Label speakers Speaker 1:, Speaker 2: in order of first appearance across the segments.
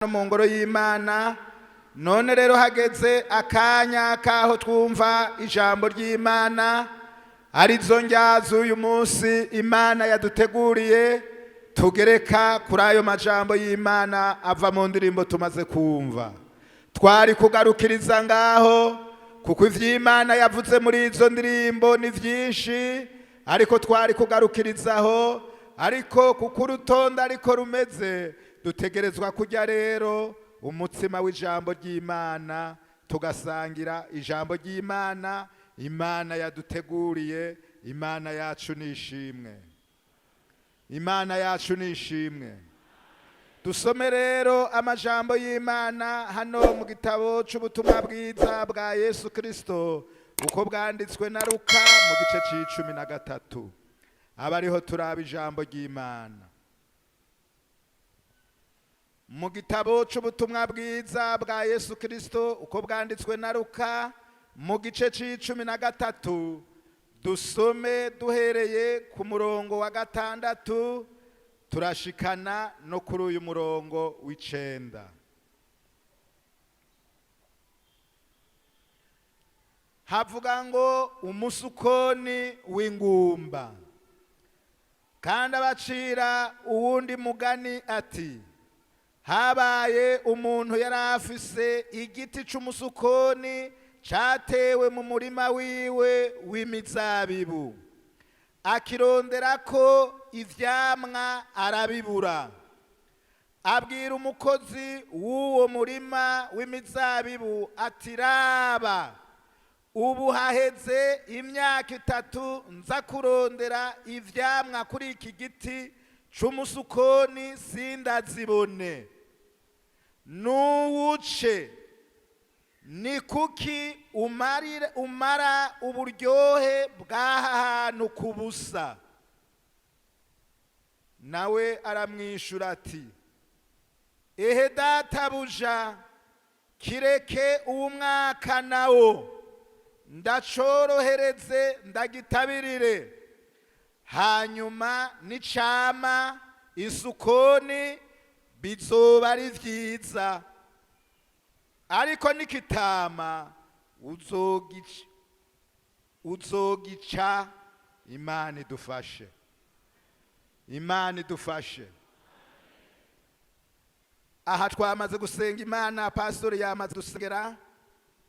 Speaker 1: Mu ngoro y'Imana none rero hageze akanya kaho twumva ijambo ry'Imana, arizo ndya z'uyu munsi Imana yaduteguriye, tugereka kuri ayo majambo y'Imana ava mu ndirimbo tumaze kumva. Twari kugarukiriza ngaho kuko ivy'Imana yavuze muri izo ndirimbo ni vyinshi, ariko twari kugarukirizaho. Ariko kuko urutonde ariko rumeze, dutegerezwa kujya rero umutsima w'ijambo ry'Imana, tugasangira ijambo ry'Imana Imana yaduteguriye. Imana yacu nishimwe, Imana yacu nishimwe. Dusome rero amajambo y'Imana hano mu gitabo c'ubutumwa bwiza bwa Yesu Kristo uko bwanditswe na Luka mu gice c'13, aba ariho turaba ijambo ry'Imana. Mu gitabo c'ubutumwa bwiza bwa Yesu Kristo uko bwanditswe na Luka mu gice c'13, dusome duhereye ku murongo wa 6, turashikana no kuri uyu murongo w'9. Havuga ngo: "Umusukoni w'ingumba." Kandi abacira uwundi mugani ati: "Habaye umuntu yari afise igiti c'umusukoni catewe mu murima wiwe w'imizabibu, akironderako ivyamwa arabibura. Abwira umukozi w'uwo murima w'imizabibu ati: 'Raba, ubu haheze imyaka 3 nza kurondera ivyamwa kuri iki giti c'umusukoni sindazibone. Nuwuce, ni kuki umara uburyohe bw'aha hantu ku busa?' Nawe aramwishura ati: 'Ehe databuja, kireke uwu mwaka nawo, ndacorohereze, ndagitabirire, hanyuma nicama isukoni bizoba ari vyiza, ariko nikitama uzogica.'" Imana idufashe, Imana idufashe. Aha twamaze gusenga Imana, pastori yamaze gusengera,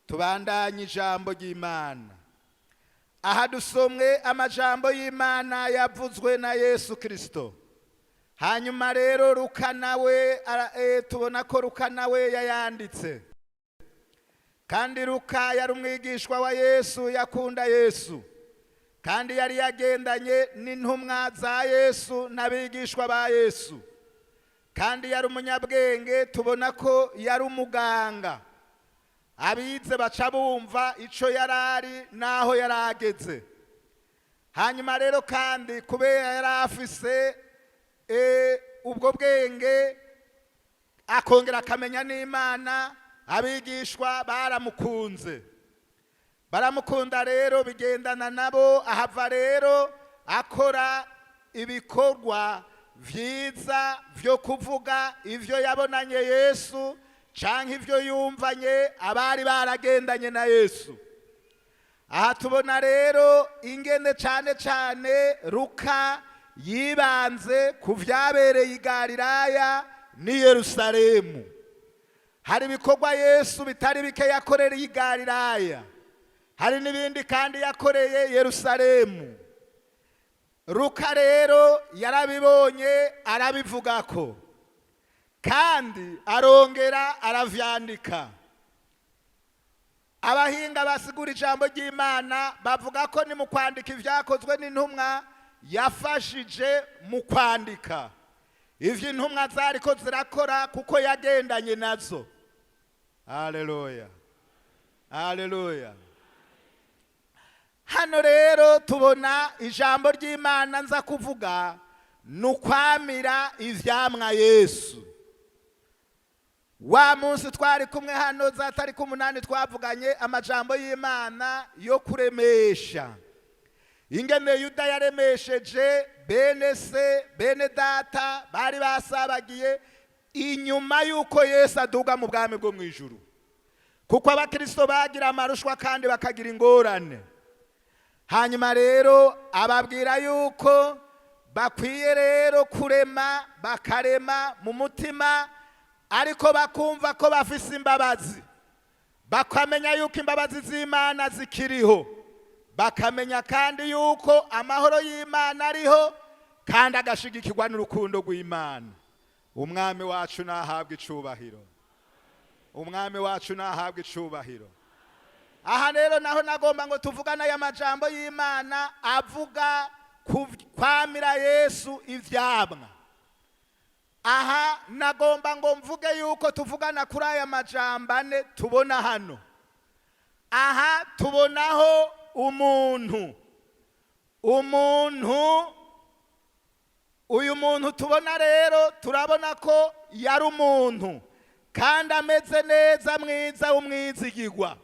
Speaker 1: tubandanye ijambo ry'Imana. Aha dusomwe amajambo y'Imana yavuzwe na Yesu Kristo. Hanyuma rero Luka nawe tubona ko Luka nawe yayanditse. Kandi Luka yari umwigishwa wa Yesu, yakunda Yesu, kandi yari yagendanye n'intumwa za Yesu n'abigishwa ba Yesu, kandi yari umunyabwenge. Tubona ko yari umuganga. Abize baca bumva ico yari ari n'aho yari ageze. Hanyuma rero kandi kubera yari afise ubwo bwenge, akongera akamenya n'Imana, abigishwa baramukunze, baramukunda. Rero bigendana nabo, ahava rero akora ibikorwa vyiza vyo kuvuga ivyo yabonanye Yesu canke ivyo yumvanye abari baragendanye na Yesu. Aha tubona rero ingene cane cane Luka yibanze ku vyabereye i Galilaya n'i Yerusalemu. Hari ibikorwa Yesu bitari bike yakorereye i Galilaya, hari n'ibindi kandi yakoreye Yerusalemu. Luka rero yarabibonye, arabivugako, kandi arongera aravyandika. Abahinga basigura ijambo ry'Imana bavuga ko ni mu kwandika Ibyakozwe n'Intumwa yafashije mu kwandika ivyo intumwa zariko zirakora, kuko yagendanye nazo. Haleluya, haleluya! Hano rero tubona ijambo ry'Imana nza kuvuga ni ukwamira ivyamwa Yesu. Wa munsi twari kumwe hano za tariki 8, twavuganye amajambo y'Imana yo kuremesha, ingene Yuda yaremesheje bene se, bene data bari basabagiye. Inyuma y'uko Yesu aduga mu bwami bwo mu ijuru, kuko abakristo bagira amarushwa kandi bakagira ingorane. Hanyuma rero ababwira yuko bakwiye rero kurema, bakarema mu mutima, ariko bakumva ko bafise imbabazi, bakamenya yuko imbabazi z'Imana zikiriho, bakamenya kandi yuko amahoro y'Imana ariho kandi agashigikirwa n'urukundo rw'Imana. Umwami wacu nahabwa icubahiro, Umwami wacu nahabwa icubahiro. Aha rero naho nagomba ngo tuvugane aya majambo y'Imana avuga kwamira Yesu ivyamwa. Aha nagomba ngo mvuge yuko tuvugana kuri aya majambo ane tubona hano. Aha tubonaho umuntu. Umuntu, uyu muntu tubona rero, turabona ko yari umuntu kandi ameze neza, mwiza, w'umwizigirwa.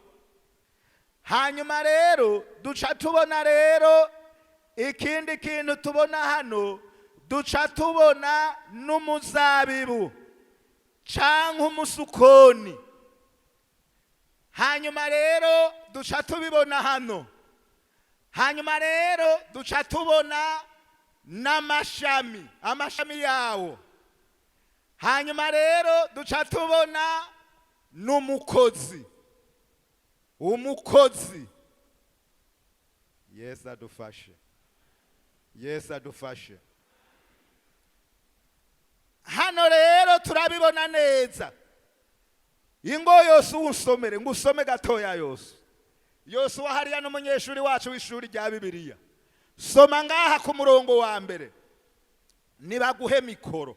Speaker 1: Hanyuma rero duca tubona rero ikindi kintu tubona hano, duca tubona n'umuzabibu cyangwa umusukoni. Hanyuma rero duca tubibona hano. Hanyuma rero duca tubona n'amashami, amashami yawo. Hanyuma rero duca tubona n'umukozi. Umukozi, Yesu adufashe, Yesu adufashe. Hano rero turabibona neza. Ingo yose uwusomere, ngo usome gatoya yose yose. Uwa hariya n'umunyeshuri wacu w'ishuri rya Bibiliya. Soma ngaha ku murongo wa mbere. Nibaguhe mikoro.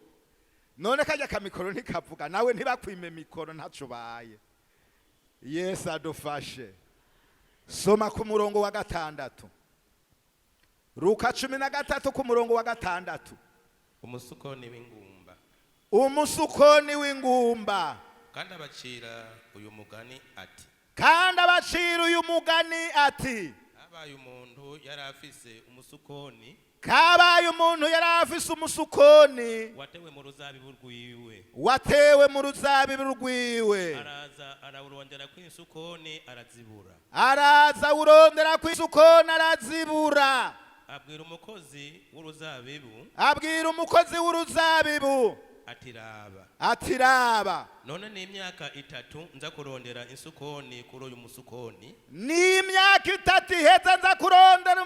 Speaker 1: None kajya kamikoro ntikavuga? Nawe ntibakwime mikoro, ntaco ubaye. Yesu adufashe. Soma ku murongo wa 6, Luka 13 ku murongo wa 6.
Speaker 2: Umusukoni w'ingumba.
Speaker 1: Umusukoni w'ingumba.
Speaker 2: Kandi abacira uyu mugani ati:
Speaker 1: Kandi abacira uyu mugani ati:
Speaker 2: Habaye umuntu yari afise umusukoni
Speaker 1: Kabaye umuntu yari afise umusukoni
Speaker 2: watewe mu ruzabibu rwiwe.
Speaker 1: Watewe mu ruzabibu rwiwe.
Speaker 2: Araza arawurondera kw'isukoni, arazibura.
Speaker 1: Araza awurondera kw'isukoni, arazibura.
Speaker 2: Abwira umukozi w'uruzabibu
Speaker 1: Abwira umukozi w'uruzabibu
Speaker 2: ati: "Raba,
Speaker 1: ati: "Raba,
Speaker 2: none ni imyaka 3 nza kurondera insukoni kuri uyu musukoni,
Speaker 1: ni imyaka 3 iheze nza kurondera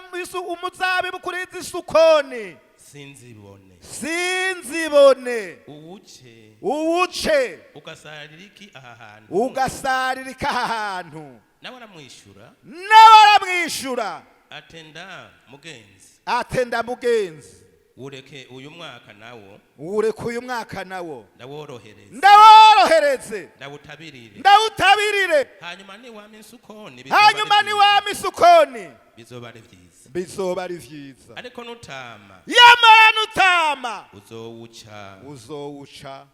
Speaker 1: umuzabibu kuri izi sukoni,
Speaker 2: sinzibone.
Speaker 1: Sinzibone.
Speaker 2: Uwuce.
Speaker 1: Uwuce.
Speaker 2: Ugasarira iki aha hantu?"
Speaker 1: Ugasaririka aha hantu."
Speaker 2: Nawe aramwishyura
Speaker 1: Nawe aramwishyura
Speaker 2: ati: "Nda mugenzi,
Speaker 1: ati: "Nda mugenzi,
Speaker 2: ureke uyu mwaka nawo,
Speaker 1: ureke uyu mwaka nawo,
Speaker 2: ndaworohereze,
Speaker 1: ndaworohereze,
Speaker 2: ndawutabirire,
Speaker 1: ndawutabirire.
Speaker 2: Hanyuma niwama insukoni bizoba ari
Speaker 1: Hanyuma
Speaker 2: vyiza.
Speaker 1: niwama isukoni,
Speaker 2: bizoba ari vyiza.
Speaker 1: Bizoba ari vyiza.
Speaker 2: Ariko nutama,
Speaker 1: Yamara nutama,
Speaker 2: uzowuca."
Speaker 1: uzowuca.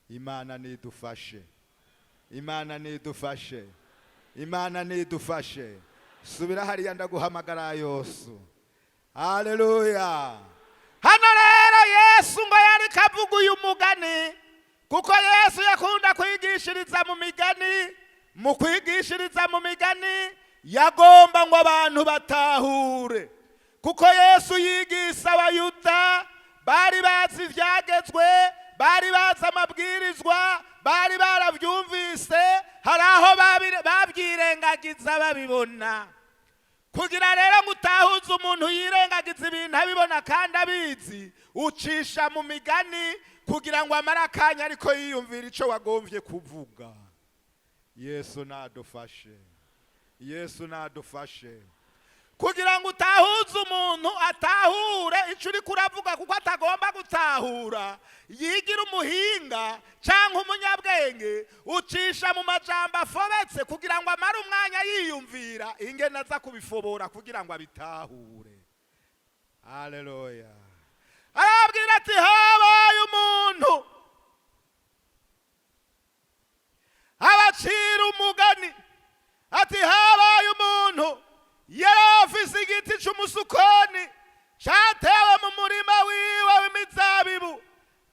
Speaker 1: Imana nidufashe, Imana nidufashe, Imana nidufashe. Subira hariya, ndaguhamagara Yosu. Haleluya. Hano rero Yesu ngo yari kavuga uyu mugani, kuko Yesu yakunda kwigishiriza mu migani. Mu kwigishiriza mu migani yagomba ngo abantu batahure, kuko Yesu yigisa Abayuda bari bazi ibyagezwe, bari bazi amabwirizwa, bari barabyumvise. Hari aho babyirengagiza babibona. Kugira rero ngo utahuze umuntu yirengagiza ibintu abibona kandi abizi, ucisha mu migani kugira ngo amare akanya ariko yiyumvira icyo wagombye kuvuga. Yesu nadufashe, Yesu nadufashe. Kugira ngo utahuze umuntu atahure icyo uri kuravuga, kuko atagomba gutahura, yigira umuhinga cyangwa umunyabwenge, ucisha mu majambo afobetse kugira ngo amare umwanya yiyumvira ingene aza kubifobora kugira ngo abitahure. Haleluya. Arabwira ati: "Habaye umuntu." Abacira umugani ati: "Habaye umuntu yari afise igiti cy'umusukoni cyatewe mu murima wiwe w'imizabibu,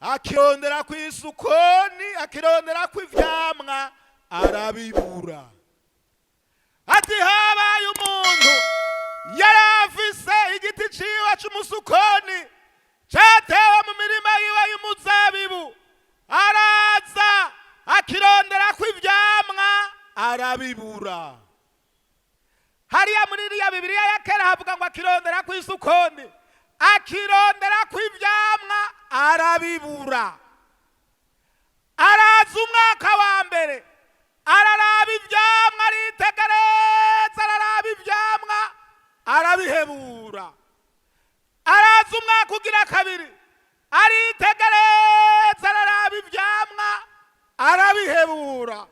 Speaker 1: akirondera ko isukoni, arazibura. Akirondera ku isukoni, akirondera ku ivyamwa, arabibura. Ati habaye umuntu yari afise igiti ciwe c'umusukoni catewe mu mirima yiwe y'umuzabibu, araza akirondera ko ivyamwa, arabibura. Hariya muri iriya Bibiliya ya kera havuga ngo akirondera ku isukoni, akirondera ku ivyamwa, arabibura. Araza umwaka wa mbere, araraba ivyamwa, aritegereza, araraba ivyamwa, arabihebura. Araza umwaka ugira kabiri, aritegereza, araraba ivyamwa, arabihebura.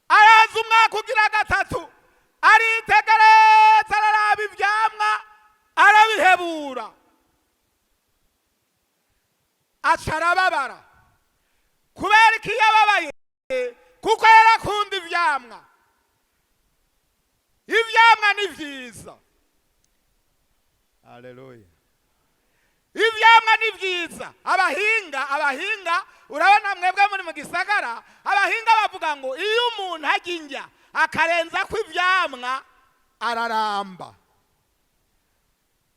Speaker 1: Araza umwaka ugira gatatu, aritegereza, araraba ivyamwa, arabihebura. Aca arababara. Kubera iki yababaye? Kuko yarakunda ivyamwa. Ivyamwa ni vyiza, haleluya! Ivyamwa ni vyiza. Abahinga, urabona mwebwe muri mu gisagara, abahinga bavuga ngo iyo umuntu ajya indya akarenza ko ivyamwa, araramba.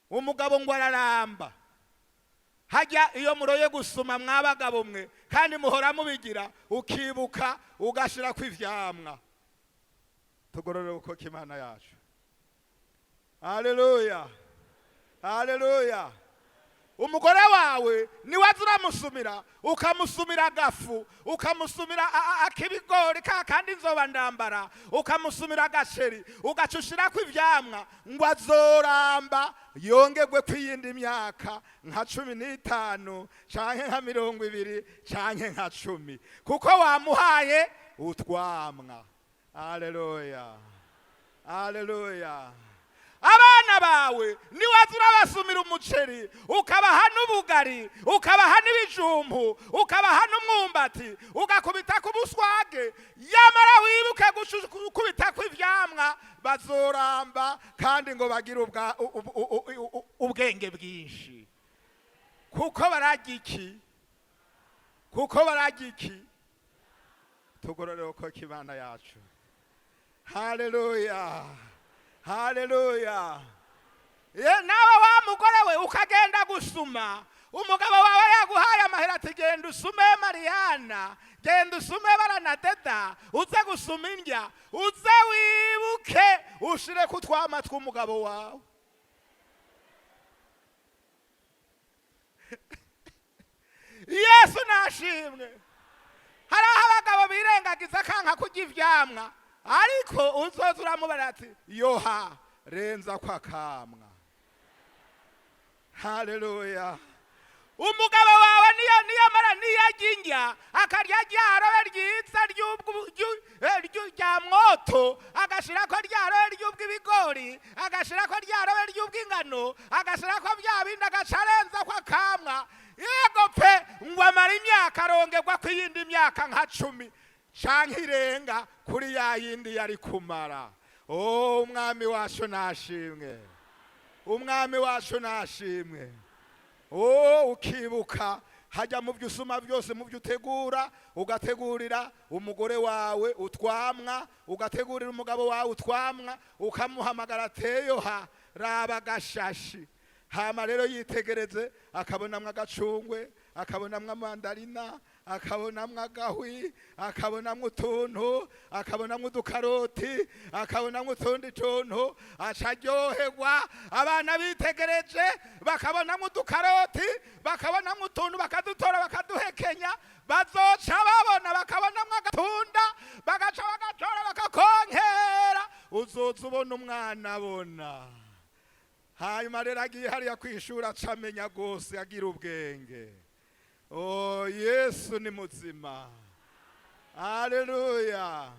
Speaker 1: Umugabo ngo araramba. Hajya iyo muroye gusuma, mwabagabo mwe, kandi muhora mubigira, ukibuka ugashira ko ivyamwa. Tugorore uko Imana yacu. Haleluya, haleluya! Umugore wawe niwaza uramusumira, ukamusumira agafu, ukamusumira ak'ibigori ka kandi nzoba ndambara, ukamusumira agaceri, ugaca ushirako ivyamwa, ngo azoramba, yongerwe kw'iyindi myaka nka 15 canke nka 20 canke nka 10, kuko wamuhaye utwamwa. Haleluya, haleluya! Abana bawe niwaza urabasumira umuceri, ukabaha n'ubugari, ukabaha n'ibijumbu, ukabaha n'umwumbati, ugakubita ku buswage, yamara wibuke gukubita ku ivyamwa, bazoramba kandi ngo bagire ubwenge bwinshi, kuko bararya iki? Kuko bararya iki? Tugorore uko Imana yacu. Haleluya, haleluya! Ye, nawe wa mugore we, ukagenda gusuma, umugabo wawe yaguhaye amahera ati genda usume Mariyana, genda usume Baranadeda, uze gusuma indya, uze wibuke ushire ku twama tw'umugabo wawe. Yesu nashimwe! Hari aho abagabo birengagiza kanka kurya ivyamwa, ariko uzoza uramubara ati yoha, renza kwa kamwa. Haleluya! Umugabo wawe niyo niyamara niyarya indya, akarya rya robe ryiza rya mwoto, agashirako rya robe ry'ubw'ibigori, agashirako rya robe ry'ubw'ingano, agashirako bya bindi, agaca arenza ko akamwa, yego pe, ngo amara imyaka, arongerwa ku yindi myaka nka 10 canke irenga kuri ya yindi yari kumara. Oh, Umwami wacu nashimwe! Umwami wacu nashimwe! Oh, ukibuka hajya mu byo usuma byose, mu byo utegura, ugategurira umugore wawe utwamwa, ugategurira umugabo wawe utwamwa, ukamuhamagara ateyoha, raba agashashi. Hama rero yitegereze, akabonamwo agacungwe, akabonamwo amandarina, akabonamwo agahwi, akabonamwo utuntu, akabonamwo udukaroti, akabonamwo utundi tuntu, aca aryoherwa. Abana bitegereje bakabonamwo udukaroti, bakabonamwo utuntu, bakadutora, bakaduhekenya, bazoca babona bakabonamwo agatunda, bagaca bagatora, bakakonkera. Uzoza ubona umwana abona. Hanyuma rero agiye hariya kwishuri, aca amenya rwose, agira ubwenge. Oh, Yesu ni muzima! Haleluya!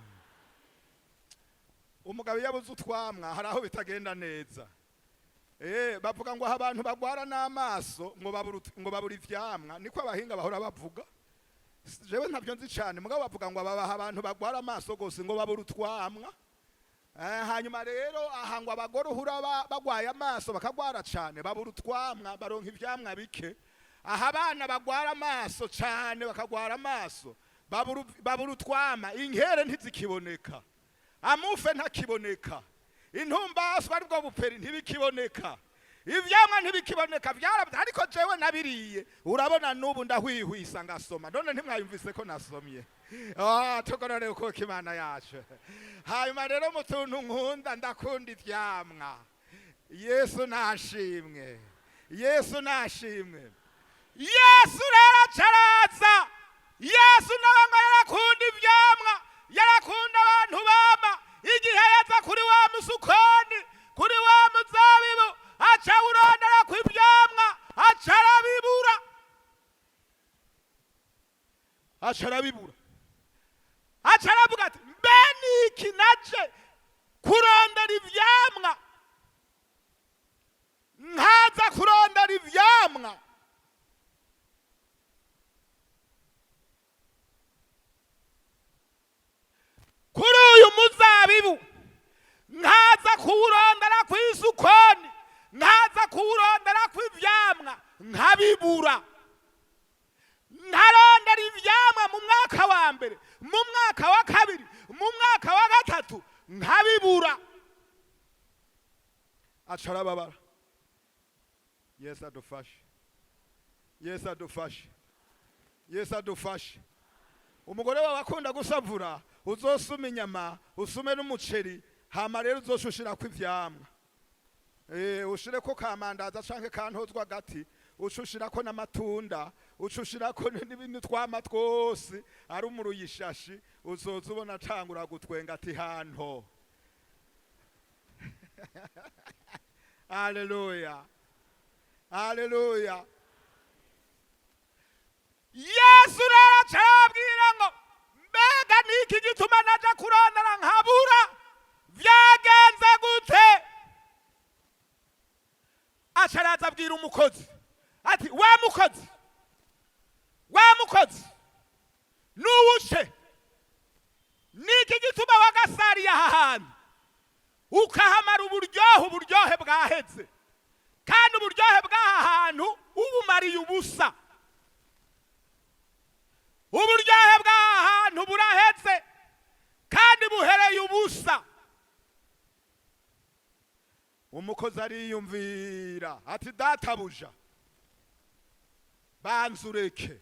Speaker 1: Umugabo iyo abuze utwamwa, hari aho bitagenda neza. Bavuga ngo aho abantu bagwara n'amaso ngo babura ivyamwa, niko abahinga bahora bavuga. Jewe ntabyo nzi cyane, mugabo bavuga ngo ababaha abantu bagwara amaso gose ngo babura utwamwa. Hanyuma rero aha ngo abagore uhura bagwaye amaso, bakagwara cyane, babura utwamwa, baronka ivyamwa bike. Aha abana bagwara amaso cyane, bakagwara amaso, babura utwama, inkere ntizikiboneka, amufe ntakiboneka, intumbaswa aribwo buperi ntibikiboneka, ivyamwa ntibikiboneka, byarabye. Ariko jewe nabiriye, urabona n'ubu ndahwihwisa ngasoma. None ntimwayumvise ko nasomye? Ah, tugorore uko Imana yacu. Hanyuma rero mu tuntu nkunda, ndakunda ivyamwa. Yesu nashimwe, Yesu nashimwe. Yesu rero acaraza. Yesu nawe ngo yarakunda ivyamwa, yarakunda abantu bama. Igihe yaza kuri wa musukoni, kuri wa muzabibu, aca urondera ku ivyamwa, aca arabibura, aca arabibura. Aca aravuga ati: "Mbe niki naje kurondera ivyamwa, nkaza kurondera ivyamwa kuri uyu muzabibu, nkaza kuwurondera ku isukoni, nkaza kuwurondera ku ivyamwa nkabibura, nkarondera ivyamwa mu mwaka wa mbere, mu mwaka wa kabiri, mu mwaka wa gatatu, nkabibura?" Aca arababara. Yesu adufashe, Yesu adufashe, Yesu adufashe. Umugore wawe akunda gusavura, uzosuma inyama, usume n'umuceri, hama rero uzoshushirako ivyamwa. Ushireko kamandaza canke kantozwa gati, ucushirako n'amatunda, ucushirako n'ibindi twama twose ari umuruye ishashi, uzoza ubona atangura gutwenga ati: "Hanto." Haleluya, haleluya. Yesu rero acabwira ngo: "Mbega niki gituma naja kurondera nkabura? Vyagenze gute?" Aca araza abwira umukozi ati: "Wa mukozi, wa mukozi, nuwuce niki gituma wagasariye aha hantu, ukahamara uburyohe? Uburyohe bwaheze, kandi uburyohe bw'aha hantu ubumariye ubusa. Uburyohe bw'aha hantu buraheze kandi buhereye ubusa." Umukozi ariyumvira ati: "Databuja, banza ureke,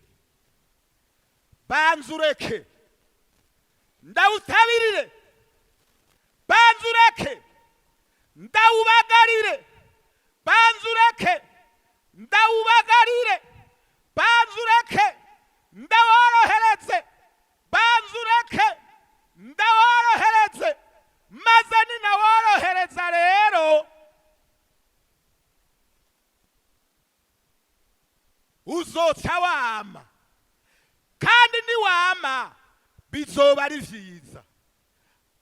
Speaker 1: banza ureke ndawutabirire, banza ureke ndawubagarire, banza ureke ndawubagarire, banza ureke ndaworohereze, banza ureke ndaworohereze. Maze ninaworohereza rero, uzoca wama, kandi niwama bizoba ari vyiza,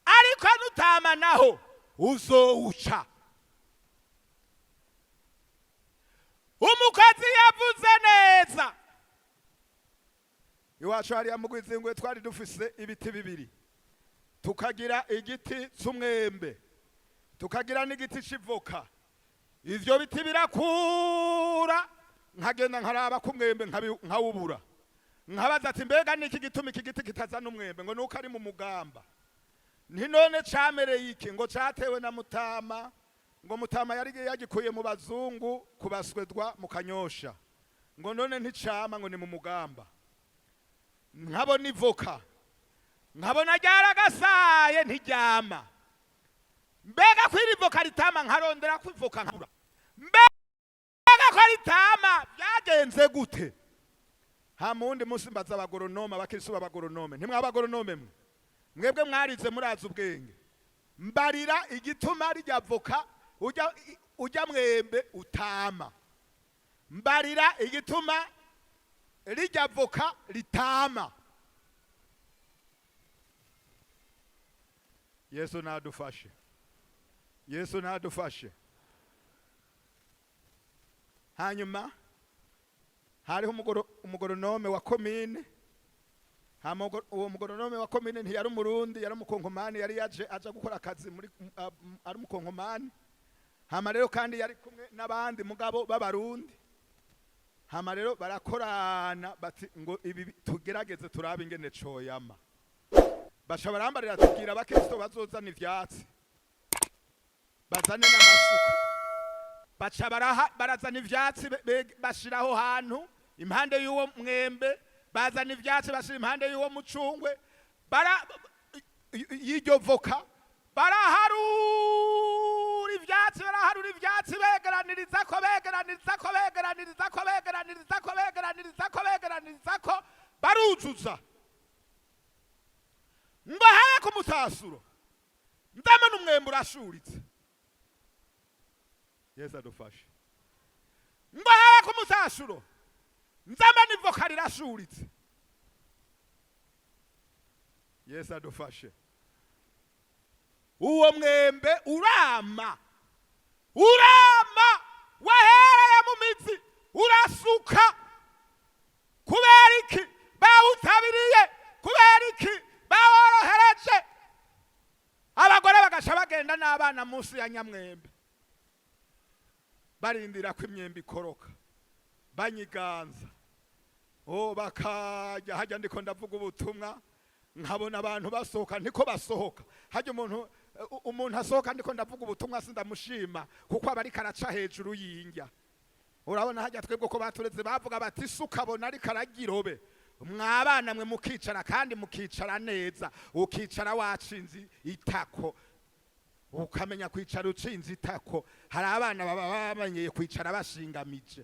Speaker 1: ariko nutama naho uzowuca." Umukozi yavuze neza. Iwacu hariya mu Rwizingwe twari dufise ibiti bibiri, tukagira igiti c'umwembe, tukagira n'igiti c'ivoka. Ivyo biti birakura, nkagenda nkaraba ko umwembe nkawubura, nkabaza ati: "Mbega niki gituma iki giti kitazana umwembe?" Ngo nuko ari mu mugamba. Nti: "None camereye iki?" Ngo catewe na mutama, ngo mutama yari yagikuye mu bazungu kubaswedwa mu Kanyosha. Ngo none nticama? Ngo ni mu mugamba. Nkabona ivoka, nkabona ryaragasaye, ntiryama. Mbega ko iri voka ritama? Nkarondera ko ivoka nkabura. Mbega ko ritama, byagenze gute? Hama uwundi munsi mbaza abagoronome, abakristo b'abagoronome. Ntimwaba abagoronome mwe? Mwebwe mwarize, murazi ubwenge. Mbarira igituma rirya voka, ujya mwembe utama. Mbarira igituma rirya voka ritama." Yesu nadufashe, Yesu nadufashe. Hanyuma hariho umugoronome wa komine. Hama uwo mugoronome wa komine ntiyari umurundi, yari umukongomani, yari yaje aja gukora akazi muri ari umukongomani. Hama rero kandi yari kumwe n'abandi mugabo b'abarundi. Hama rero barakorana bati ngo ibi tugerageze turabe ingene coyama. Baca barambarira, tubwira abakristo bazozana ivyatsi, bazane n'amasuka. Baca baraha, barazana ivyatsi, bashiraho hantu impande y'uwo mwembe, bazana ivyatsi bashira impande y'uwo mucungwe, bara y'iryo voka, baraharura ivyatsi, baraharura ivyatsi, begeraniriza ko, begeraniriza ko, begeraniriza ko, begeraniriza ko, begeraniriza ko, begeraniriza ko, baruzuza. Ngo habe ku mutasuro, ndabona umwembe urashuritse. Yesu adufashe. Ngo habe ku mutasuro, ndabona ivoka rirashuritse. Yesu adufashe. Uwo mwembe urama, urama, wahereye mu mizi urasuka. Kubera iki? Bawutabiriye. Kubera iki? Baworohereje. Abagore bagaca bagenda n'abana munsi ya nyamwembe, barindira ko imyembe ikoroka, banyiganza. Oh, bakajya hajya. Ndiko ndavuga ubutumwa, nkabona abantu basohoka. Niko basohoka hajya. Umuntu asohoka ndiko ndavuga ubutumwa sindamushima, kuko aba ariko araca hejuru y'indya. Urabona hajya twebwe ko batureze, bavuga bati isuka abona ariko aragirobe. Mwabana mwe mukicara, kandi mukicara neza, ukicara wacinze itako, ukamenya kwicara ucinze itako. Hari abana baba bamenyeye kwicara bashingamije.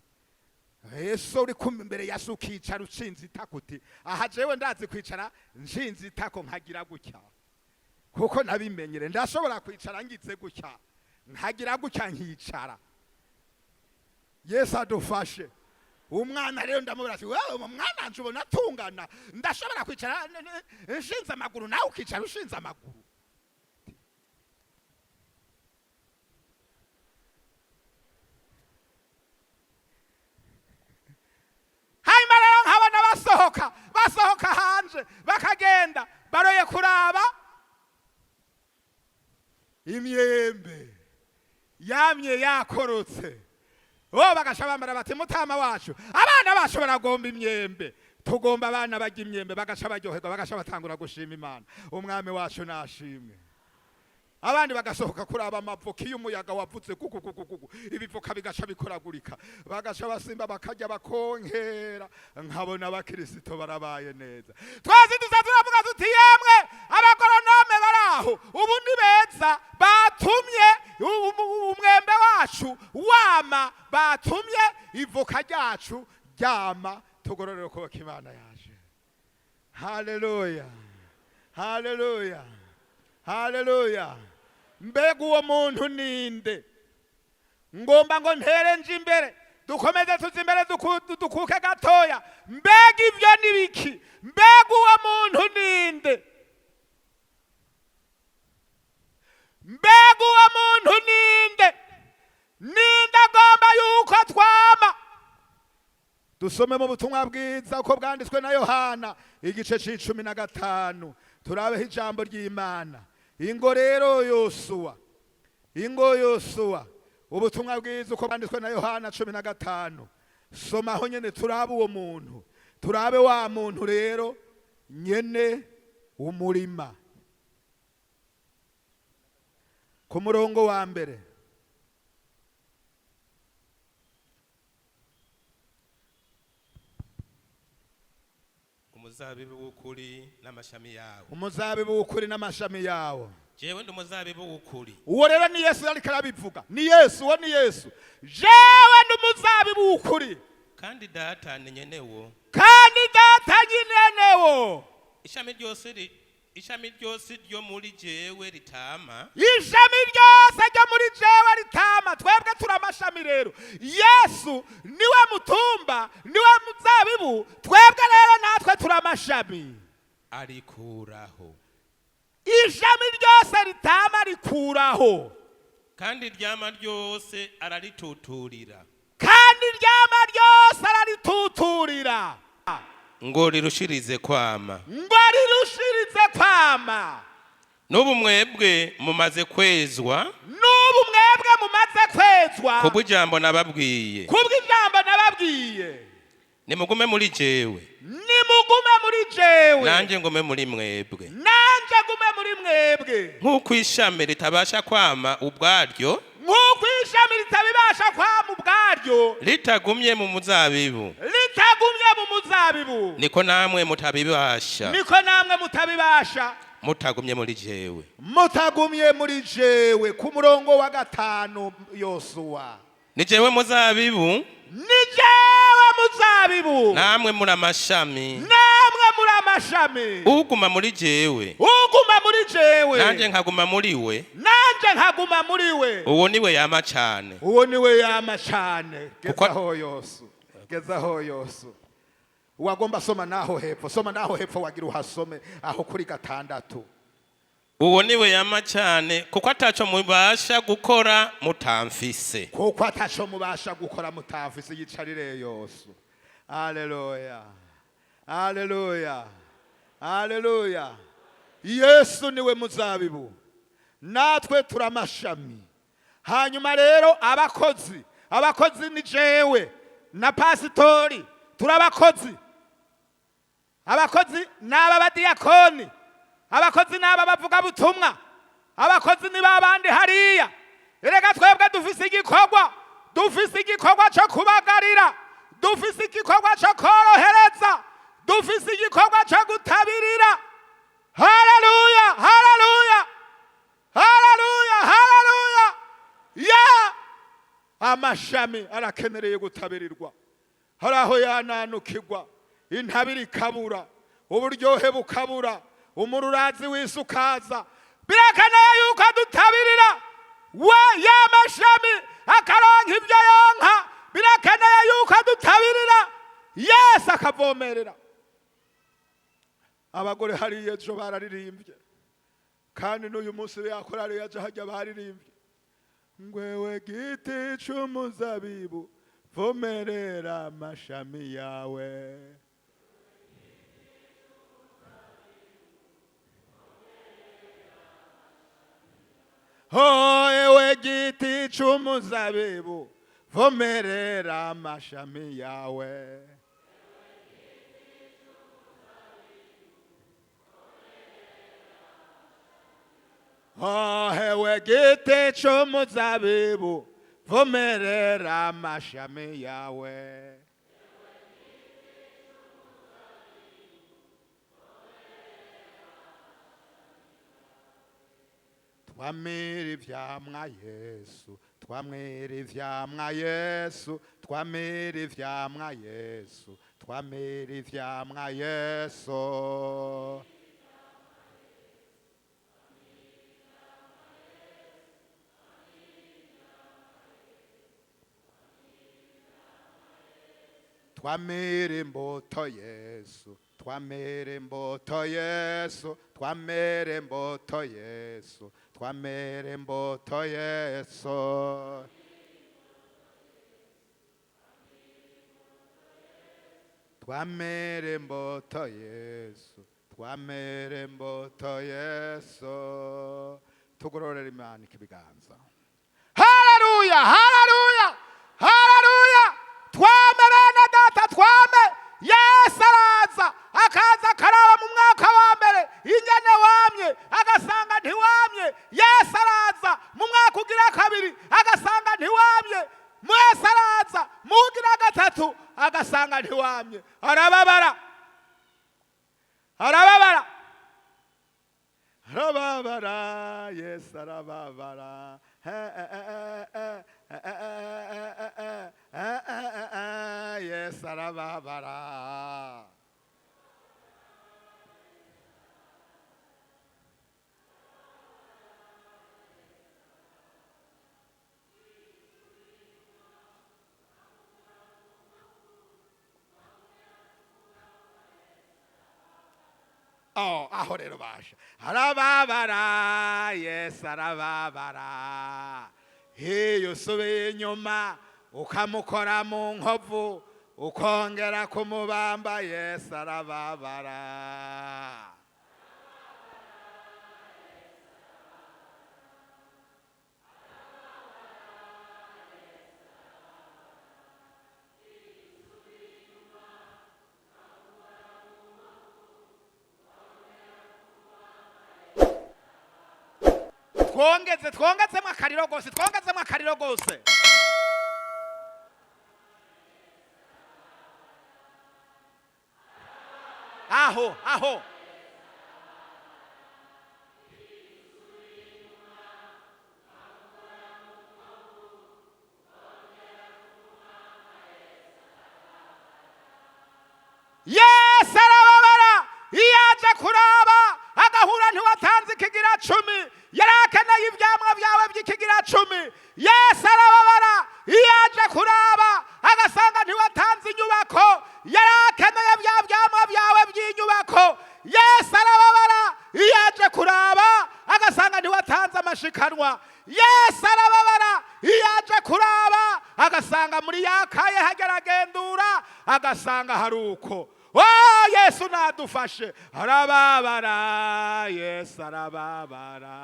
Speaker 1: Ese uri kumva imbere ya so, ukicara ucinze itako, uti aha jewe ndazi kwicara nshinze itako, nkagira gutya, kuko nabimenyere. Ndashobora kwicara ngize gutya, nkagira gutya, nkicara. Yesu adufashe. Umwana rero ndamubwira ati wewe mwana nje ubona atungana, ndashobora kwicara nshinze amaguru, nawe ukicara ushinze amaguru. Hanyuma rero nkabona basohoka, basohoka hanze, bakagenda baroye kuraba imyembe yamye yakorotse. Bo bagaca bambara bati mutama wacu, abana bacu baragomba imyembe, tugomba abana barya imyembe. Bagaca baryoherwa, bagaca batangura gushima Imana. Umwami wacu nashimwe. Abandi bagasohoka kuraba amavoka. Iyo umuyaga wavutse kukukukuku, ibivoka bigaca bikoragurika, bagaca basimba, bakarya, bakonkera. Nkabona abakirisito barabaye neza. Twese dusa turavuga tuti yemwe abagoronome baraho ubu ni beza, batumye umwembe wacu wama, batumye ivoka ryacu ryama. Tugororere ukuboko, Imana yaje. Haleluya, haleluya, haleluya. Mbega uwo muntu ninde? Ngomba ngo ntere nje imbere, dukomeze tuze imbere, dukuke gatoya. Mbega ibyo ni biki? Mbega uwo muntu ninde? Mbega uwo muntu ninde? Ninde agomba yuko twama? Dusome mu butumwa bwiza uko bwanditswe na Yohana, igice c'15, turabeho ijambo ry'Imana. Ingo rero Yosuwa, ingo Yosuwa. Ubutumwa bwiza uko bwanditswe na Yohana 15, soma aho nyene, turabe uwo muntu, turabe wa muntu rero nyene umurima, ku murongo wa mbere.
Speaker 2: Umuzabibu w'ukuri n'amashami yawo.
Speaker 1: Umuzabibu w'ukuri n'amashami yawo.
Speaker 2: Jewe ndi umuzabibu w'ukuri.
Speaker 1: Uwo rero ni Yesu ariko arabivuga, ni Yesu, uwo ni Yesu. Jewe ni umuzabibu w'ukuri,
Speaker 2: kandi Data ni nyenewo.
Speaker 1: Kandi Data nyenewo.
Speaker 2: Ishami ryose ryo muri jewe ritama,
Speaker 1: Ishami ryose ryo muri jewe ritama. Twebwe turi amashami. Rero Yesu niwe mutumba, niwe muzabibu, twebwe rero natwe turi amashami.
Speaker 2: Arikuraho.
Speaker 1: Ishami ryose ritama rikuraho.
Speaker 2: Kandi ryama ryose ararituturira,
Speaker 1: Kandi ryama ryose ararituturira,
Speaker 2: ngo rirushirize kwama.
Speaker 1: Ngo rirushirize kwama.
Speaker 2: N'ubu mwebwe mumaze kwezwa
Speaker 1: N'ubu mwebwe mumaze kwezwa
Speaker 2: kubw'ijambo nababwiye.
Speaker 1: Kubw'ijambo nababwiye.
Speaker 2: Nimugume muri jewe,
Speaker 1: Nimugume muri jewe,
Speaker 2: nanjye ngume muri mwebwe.
Speaker 1: Nanje gume muri mwebwe.
Speaker 2: Nk'uko ishami ritabasha kwama ubwaryo
Speaker 1: Nk'uko ishami ritabibasha kwama ubwaryo
Speaker 2: ritagumye mu muzabibu,
Speaker 1: ritagumye mu muzabibu,
Speaker 2: niko namwe mutabibasha
Speaker 1: niko namwe mutabibasha
Speaker 2: mutagumye muri jewe.
Speaker 1: Mutagumye muri jewe. Ku murongo wa 5, Yosuwa.
Speaker 2: Ni jewe muzabibu,
Speaker 1: Ni jewe muzabibu,
Speaker 2: namwe muri amashami.
Speaker 1: Namwe muri amashami.
Speaker 2: Uguma muri jewe,
Speaker 1: Uguma muri jewe,
Speaker 2: nanjye nkaguma muri we,
Speaker 1: nanje nkaguma muri we,
Speaker 2: uwo niwe yama cane.
Speaker 1: Uwo niwe yama cane.
Speaker 2: Kuko-
Speaker 1: Gezaho Yosu, gezaho Yosu. Wagomba soma naho hepfo, soma naho hepfo, wagira uhasome aho kuri 6.
Speaker 2: Uwo niwe yama cane, kuko ataco mubasha gukora mutamfise.
Speaker 1: Kuko ataco mubasha gukora mutafise. Yicarire Yosu. Aleluya, aleluya, aleluya! Yesu niwe muzabibu, natwe turamashami. Hanyuma rero abakozi, abakozi ni jewe na pasitori, turabakozi. Abakozi ni aba badiyakoni, abakozi ni aba bavugabutumwa, abakozi ni ba bandi hariya. Erega twebwe dufise igikorwa, dufise igikorwa cyo kubagarira, dufise igikorwa cyo korohereza, dufise igikorwa cyo gutabirira. Haleluya, haleluya, haleluya, haleluya! Ya amashami arakenereye gutabirirwa. Hari aho yananukirwa, intabire ikabura, uburyohe bukabura, umururazi w'isi ukaza. Birakeneye yuko dutabirira we ya mashami akaronka ibyo yonka. Birakeneye yuko dutabirira, Yesu akavomerera. Abagore hariya ejo bararirimbye, kandi n'uyu munsi yakorari yaje hajya baririmbye ngwewe giti c'umuzabibu, vomerera amashami yawe. Ho ewe giti c'umuzabibu, vomerera amashami yawe. Oh, ewe giti c'umuzabibu, vomerera amashami yawe. Twamira ivyamwa Yesu, twamira ivyamwa Yesu, twamira ivyamwa Yesu, twamira ivyamwa Yesu. Twamira imbuto Yesu, twamira imbuto Yesu, twamira imbuto Yesu, twamira imbuto Yesu. Twamira imbuto Yesu, twamira imbuto Yesu. Tugororera Imana ibiganza. Haleluya, haleluya, haleluya! Twame bene data, twame. Yesu araza, akaza akaraba mu mwaka wa mbere ingene wamye, agasanga ntiwamye. Yesu araza mu mwaka ugira kabiri, agasanga ntiwamye. Yesu araza mu ugira gatatu, agasanga ntiwamye. Arababara, arababara, arababara. Yesu arababara. Yesu arababara. Oh, aho rero basha arababara, Yesu arababara. Iyo usubiye inyuma ukamukora mu nkovu, ukongera kumubamba, Yesu arababara. Twongeze, twongezemo akariro rwose, twongezemo akariro rwose. Aho aho. Yesu arababara iyo aje kuraba agahura ntiwatanze ikigira cumi, yari akeneye ibyamwa byawe by'ikigira cumi. Yesu arababara iyo aje kuraba agasanga ntiwatanze inyubako, yari akeneye bya byamwa byawe by'inyubako. Yesu arababara iyo aje kuraba agasanga ntiwatanze amashikanwa. Yesu arababara iyo aje kuraba agasanga muri yakaye hageragendura agasanga hari uko. Oh, Yesu nadufashe. Arababara, Yesu arababara.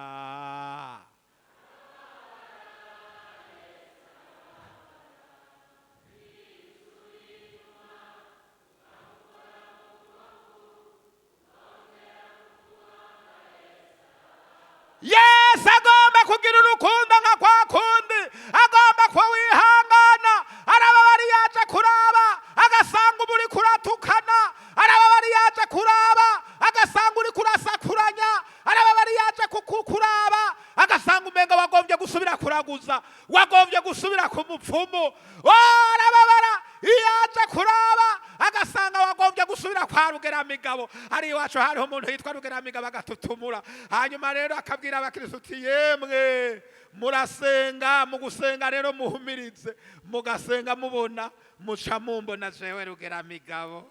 Speaker 1: Yesu agomba kugira urukundo nka kwa kundi, agomba kuba wihangana. Arababara iyo aje kuraba agasanga uba uri kuratukana. Arababara iyo aje kuraba agasanga uri kurasakuranya. Arababara iyo aje kuraba agasanga umenga wagombye gusubira kuraguza, wagombye gusubira ku mupfumu. Oh, arababara iyo aje kuraba agasanga wagombye gusubira kwa Rugeramigabo. Ari iwacu hariho umuntu yitwa Rugeramigabo agatutumura, hanyuma rero akabwira abakristo uti yemwe murasenga, mu gusenga rero muhumirize, mugasenga mubona muca mumbona jewe Rugeramigabo.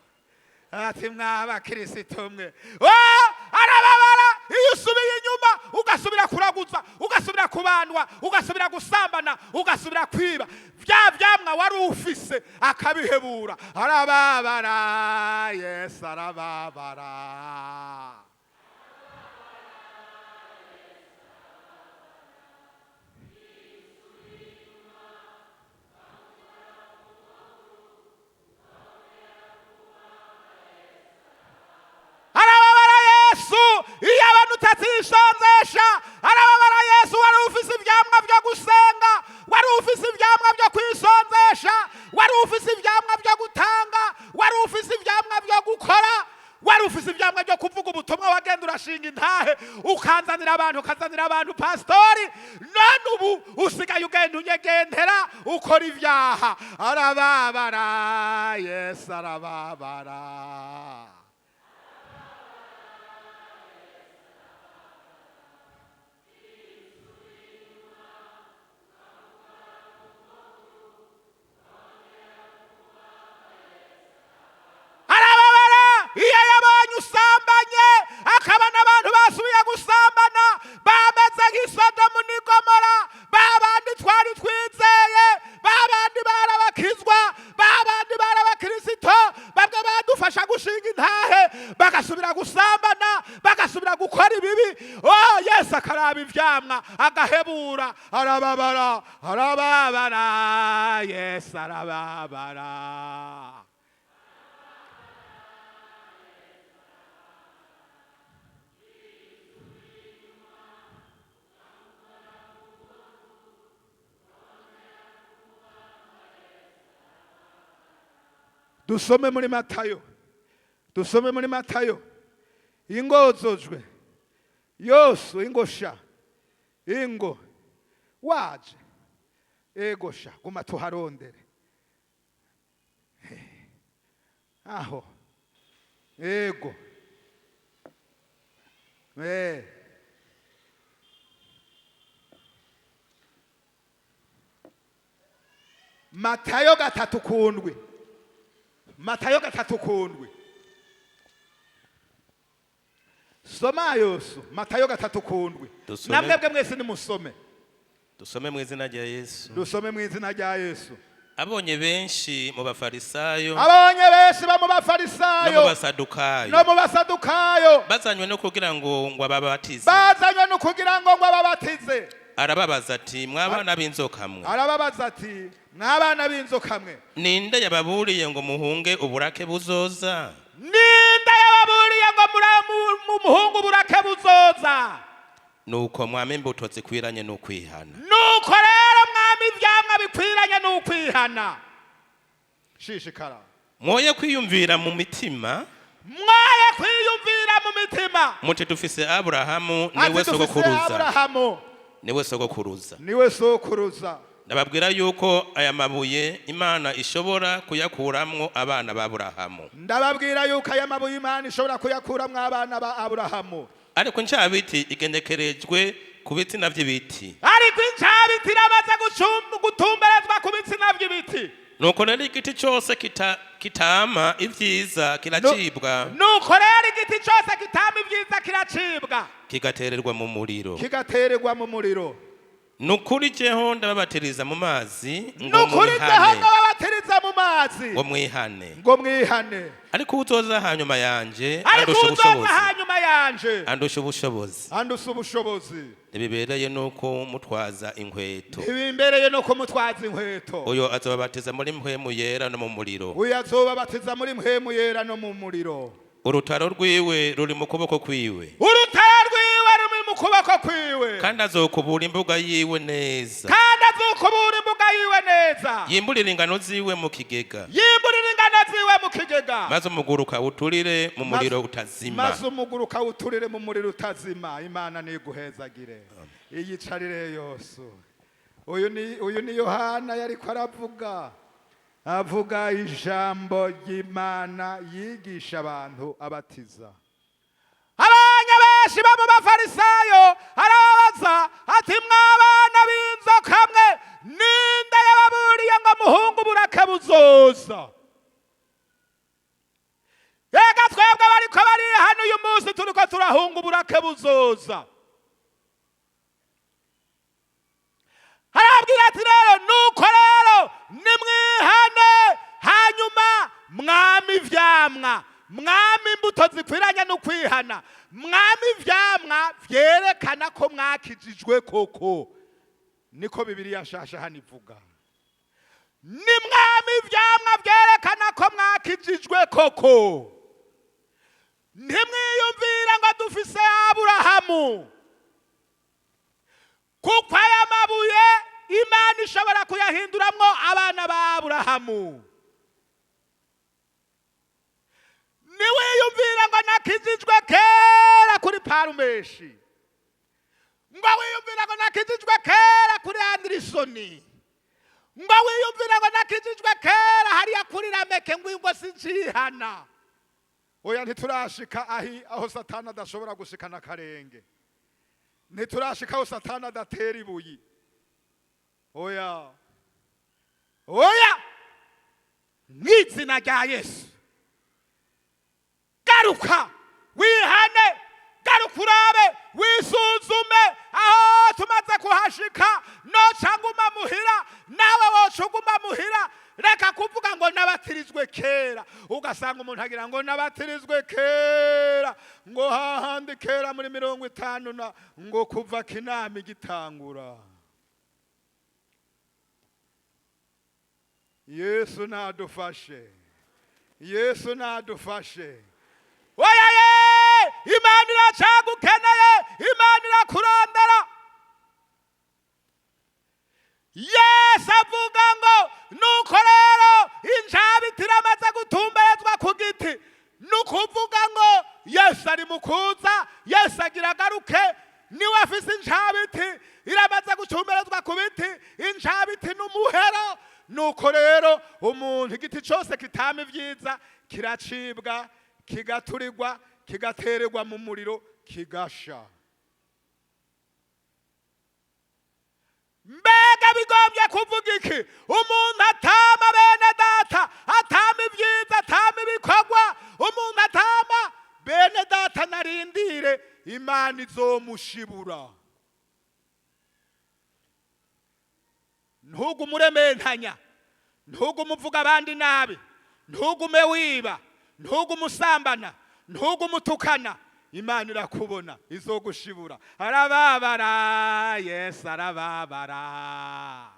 Speaker 1: Ati mw'abakristo mwe. Oh, arababara iyo usubiye inyuma ugasubira kuraguza, ugasubira kubandwa, ugasubira gusambana, ugasubira kwiba bya byamwa wari ufise akabihebura. Arababara, Yesu arababara. Arababara Yesu iyo abantu utatisonzesha. Arababara Yesu wari ufise ibyamwa byo gusenga, wari ufise ibyamwa byo kwisonzesha, wari ufise ibyamwa byo gutanga, wari ufise ibyamwa byo gukora, wari ufise ibyamwa byo kuvuga ubutumwa. Wagenda urashinga intahe ukanzanira abantu, ukazanira abantu pastori. None ubu usigaye ugenda unyegendera ukora ibyaha. Arababara, Yesu arababara. Arababara iyo yabonye usambanye, akabona abantu basubiye gusambana bameze nk'isodomu n'i Gomora, babandi twari twizeye, babandi barabakizwa, babandi barabakirisito, bamwe badufasha gushinga intahe bagasubira gusambana, bagasubira gukora ibibi. Oh, Yesu akaraba ivyamwa agahebura. Arababara, arababara, Yesu arababara. Dusome muri Matayo, dusome muri Matayo. Ingozojwe yose ingosha ingo waje egosha guma tuharondere aho ego. Matayo 3:7. Matayo 3:7. Soma Yesu, Matayo 3:7.
Speaker 2: Dusome.
Speaker 1: Namwebwe mwese nimusome.
Speaker 2: Dusome mu izina rya Yesu.
Speaker 1: Dusome mu izina rya Yesu.
Speaker 2: Abonye benshi mu bafarisayo
Speaker 1: Abonye benshi bo mu
Speaker 2: no mu
Speaker 1: bafarisayo
Speaker 2: basadukayo
Speaker 1: no mu basadukayo
Speaker 2: bazanywe no kugira ngo ababatize.
Speaker 1: Bazanywe no kugira ngo ababatize.
Speaker 2: Arababaza ati mwabana b'inzoka mwe.
Speaker 1: Arababaza ati mwabana b'inzoka mwe.
Speaker 2: Ninde yababuriye ngo muhunge uburake buzoza?
Speaker 1: Ninde yababuriye ngo muhunge uburake buzoza?
Speaker 2: Nuko mwama imbuto zikwiranye n'ukwihana.
Speaker 1: Nuko rero mwami ivyamwa bikwiranye n'ukwihana. Shishikara.
Speaker 2: Mwoye kwiyumvira mu mitima,
Speaker 1: Mwaye kwiyumvira mu mitima,
Speaker 2: muti dufise Aburahamu,
Speaker 1: ati
Speaker 2: niwe
Speaker 1: dufise
Speaker 2: sogokuruza.
Speaker 1: Aburahamu,
Speaker 2: Niwe sogokuruza.
Speaker 1: Niwe sokuruza.
Speaker 2: Ndababwira yuko aya mabuye Imana ishobora kuyakuramwo abana b'Aburahamu.
Speaker 1: Ndababwira yuko aya mabuye Imana ishobora kuyakuramwo abana ba Aburahamu.
Speaker 2: Ariko incabiti igenekerejwe ku bitsina vy'ibiti.
Speaker 1: Ariko incabiti iramaze gutumberezwa ku bitsina vy'ibiti.
Speaker 2: Nuko rero igiti cose kitama ivyiza kiracibwa,
Speaker 1: Nuko rero igiti cose kitama ibyiza kiracibwa,
Speaker 2: kigatererwa mu muriro.
Speaker 1: Kigatererwa mu muriro.
Speaker 2: Nukuri jeho ndababatiriza mu mazi ngo
Speaker 1: Nukuri jeho
Speaker 2: mwihane,
Speaker 1: ndababatiriza mu mazi
Speaker 2: ngo mwihane.
Speaker 1: Ngo mwihane.
Speaker 2: Ariko uzoza hanyuma yanje
Speaker 1: Ariko
Speaker 2: andusha
Speaker 1: uzoza
Speaker 2: ubushobozi,
Speaker 1: hanyuma yanje
Speaker 2: andusha ubushobozi,
Speaker 1: andusha ubushobozi,
Speaker 2: ntibibereye nuko mutwaza inkweto.
Speaker 1: Ntibimbereye no kumutwaza inkweto.
Speaker 2: Uyo azobabatiza muri Mpwemu Yera no mu muriro.
Speaker 1: Uyu azobabatiza muri Mpwemu Yera no mu muriro.
Speaker 2: Urutaro rwiwe ruri mu kuboko kwiwe,
Speaker 1: Urutaro rwiwe ruri mu kuboko kwiwe,
Speaker 2: kandi azokubura imbuga yiwe neza,
Speaker 1: kandi azokubura imbuga yiwe neza,
Speaker 2: yimburire ingano ziwe mu kigega,
Speaker 1: yimburire ingano ziwe mu kigega,
Speaker 2: maze umuguruka uturire mu muriro utazima.
Speaker 1: Maze umuguruka uturire mu muriro utazima. Imana niguhezagire. Iyicarire yose. Uyu ni Yohana yariko aravuga, avuga ijambo ry'Imana, yigisha abantu, abatiza. Abanya benshi bo mu Bafarisayo arababaza ati: "Mwabana b'inzoka mwe, ninde yababuriye ngo muhungu burake buzoza?" Ega twebwe bariko bari hano uyu munsi turiko turahunga uburake buzoza. Arabwira ati rero nuko rero nimwihane, hanyuma mwami ivyamwa, mwami imbuto zikwiranye no kwihana, mwami ivyamwa vyerekana ko mwakijijwe koko. Niko Bibiliya nshasha hano ivuga: ni mwami ivyamwa vyerekana ko mwakijijwe koko. Ntimwiyumvire ngo dufise Aburahamu, kuko aya mabuye Imana ishobora kuyahinduramwo abana ba Aburahamu. Niwiyumvire ngo nakijijwe kera kuri Parumeshi, ngo wiyumvire ngo nakijijwe kera kuri Anderisoni, ngo wiyumvire ngo nakijijwe kera hariya kuri Rameke, ngo sincihana. Oya, ntiturashika aho Satani adashobora gushikana akarenge. Ntiturashika aho Satani adatera ibuyi. Oya, oya, mw'izina rya Yesu, garuka wihane, garuka urabe, wisuzume. Aho tumaze kuhashika noca nguma muhira, nawe woca uguma muhira. Reka kuvuga ngo nabatirizwe kera. Ugasanga umuntu agira ngo nabatirizwe kera, ngo hahandi kera muri 50 na ngo kuva kinama igitangura. Yesu nadufashe, Yesu nadufashe. Oya ye, Imana iracagukeneye, Imana irakurondera. Yesu avuga ngo nuko rero injabiti iramaze gutumberezwa ku giti. Ni ukuvuga ngo Yesu ari mu kuza, Yesu agira agaruke, niwe afise injabiti iramaze gutumberezwa ku biti. Injabiti n'umuhero. Nuko rero umuntu, igiti cyose kitama ibyiza kiracibwa, kigaturirwa, kigatererwa mu muriro, kigasha. Mbega bigombye kuvuga iki? Umuntu atama, bene data, atama ibyiza, atama ibikorwa, umuntu atama, bene data, narindire Imana izomushibura. Ntugume urementanya, ntugume uvuga abandi nabi, ntugume wiba, ntugume usambana, ntugume utukana. Imana irakubona, izogushibura. Arababara, Yesu arababara.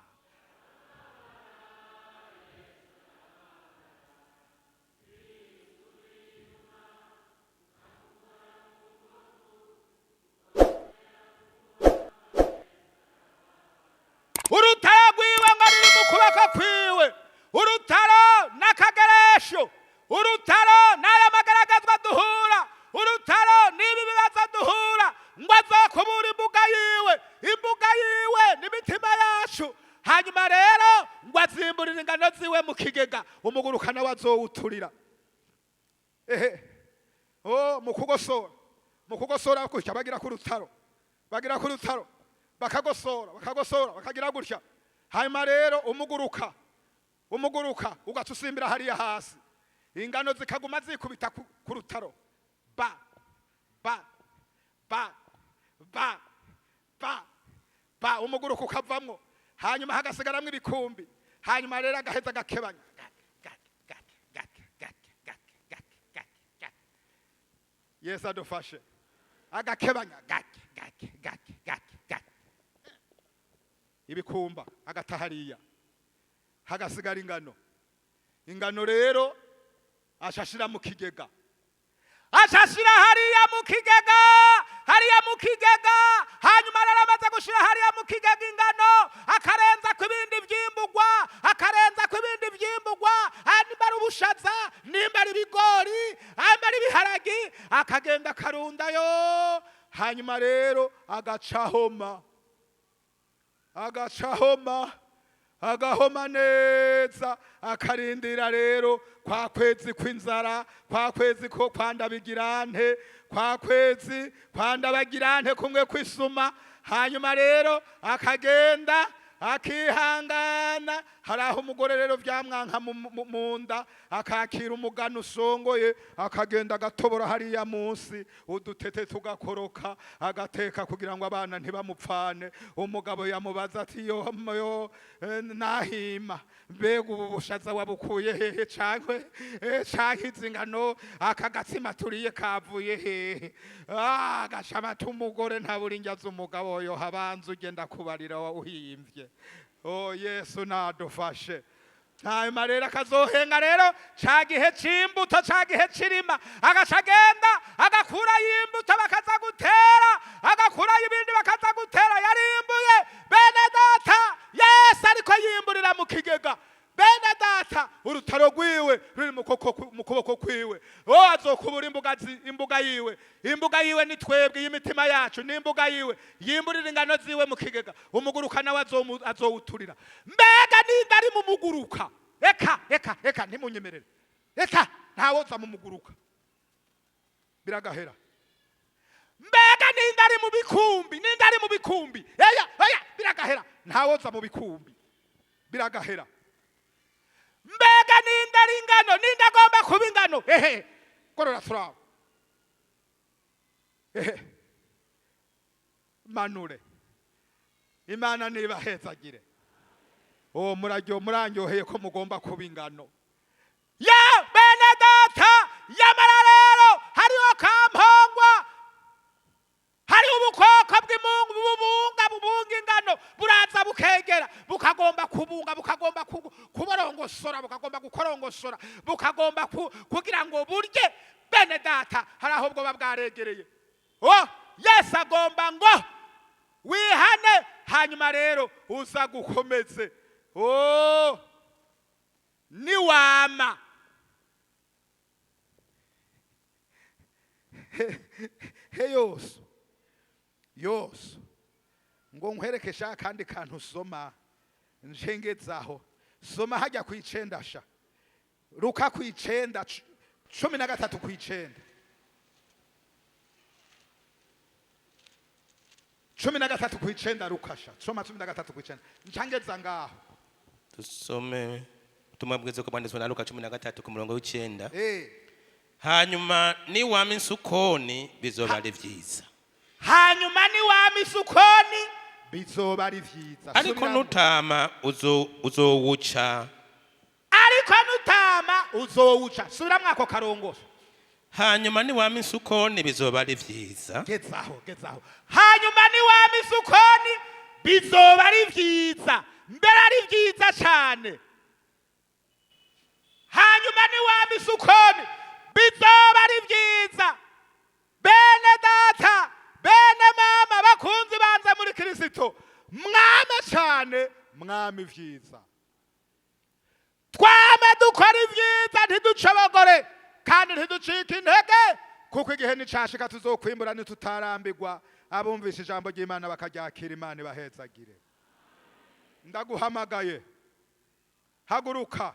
Speaker 1: Azowuturira. Ehe, oh, mu kugosora gutya, bagira ku rutaro, bagira ku rutaro, bakagosora, bakagosora, bakagira gutya. Hanyuma rero umuguruka ugaca usimbira hariya hasi, ingano zikaguma zikubita ku rutaro, ba ba ba ba ba ba, umuguruka ukavamwo, hanyuma hagasigaramwo ibikumbi. Hanyuma rero agaheza agakebanya gake gake gake gake gake gake gake gake gake. Yesu adufashe. Agakebanya gake gake gake gake gake ibikumba, agata hariya, hagasigara ingano. Ingano rero ashashira mu kigega, ashashira hariya mu kigega, hariya mu kigega. Hanyuma rero amaze gushira hariya mu kigega ingano, akarenza ku ibindi vyimbugwa, akarenza ku ibindi vyimbugwa, nimba ari ubushaza, nimba ari ibigori, nimba ari ibiharagi, akagenda akarundayo. Hanyuma rero agacahoma, agacahoma, agahoma neza, akarindira rero kwa kwezi kw'inzara, kwa kwezi ko kwandabigirante, kwa kwezi kwandabagirante kumwe kw'isuma. Hanyuma rero akagenda akihangana. Hari aho umugore rero vyamwanka mu nda, akakira umugano usongoye, akagenda agatobora hariya munsi, udutete tugakoroka, agateka kugira ngo abana ntibamupfane. Umugabo yamubaza ati: "Yo yo, nahima, mbega ubu bushaza wabukuye hehe, canke izi ngano, aka gatsima turiye kavuye hehe?" Ah, agashama ati: "Umugore ntabura indya z'umugabo, yo habanza ugenda kubarira uhimvye." Oh, Yesu nadufashe. Hanyuma rero akazohenga rero ca gihe c'imbuto, ca gihe c'irima, agaca agenda agakurayo imbuto, bakaza gutera, agakurayo ibindi, bakaza gutera. Yarimbuye, bene data. Yesu ariko yimburira mu kigega, bene data. Urutaro rwiwe ruri mu kuboko kwiwe. O, azokubura imbuga yiwe. Imbuga yiwe ni twebwe, y'imitima yacu ni imbuga yiwe. Yimburira ingano ziwe mu kigega. Umuguruka nawe azowuturira. Mbega nimba ari mu muguruka? Eka, eka, eka, ntimunyemerere. Eka, ntawoza mu muguruka, biragahera. Mbega nimba ari mu bikumbi? Nimba ari mu bikumbi? Eya, eya, biragahera. Ntawoza mu bikumbi, biragahera. Mbega ninde ari ingano? Ninde agomba kuba ingano? Ehe, gorora turabo. Ehe, manure. Imana nibahezagire. Uwo muraryo murandyoheye ko mugomba kuba ingano ya bene data. Yamara rero hariho kampongwa, hariho ubukoko bw'imungu bubunga, bubunga ingano. Buraza bukegera, bukagomba kubunga, bukagomba kuborongosora, bukagomba gukorongosora, bukagomba kugira ngo burye. Bene data, hari aho bwoba bwaregereye. Oh, Yesu agomba ngo wihane, hanyuma rero uza gukomeze. Oh, niwama he yose yose ngo nkwereke sha kandi kantu usoma njengezaho. Soma hajya ku 9 sha, Luka ku 9, 13 ku 9, 13 ku 9. Luka sha, soma 13 ku 9, nshangeza ngaho.
Speaker 2: Dusome ubutumwa bwiza uko bwanditswe na Luka 13 ku murongo w'9. Hanyuma niwama insukoni bizoba ari vyiza.
Speaker 1: Hanyuma niwama isukoni bizoba ari vyiza.
Speaker 2: Ariko
Speaker 1: Subiramwo.
Speaker 2: nutama uzowuca.
Speaker 1: Ariko nutama uzowuca. Subiramwo ako karongoso.
Speaker 2: Hanyuma niwama insukoni bizoba ari vyiza.
Speaker 1: Gezaho, gezaho. Hanyuma niwama isukoni bizoba ari vyiza, mbere ari vyiza cyane. Hanyuma niwama isukoni bizoba ari vyiza. Bene data, bene mama, bakunzi banze muri Kirisito, mwame cyane, mwame vyiza. Twame dukora ibyiza, ntiducobogore kandi ntiducike intege, kuko igihe nicashika tuzokwimbura ntitutarambirwa. Abumvise ijambo ry'Imana bakaryakira, Imana ibahezagire. Ndaguhamagaye, haguruka.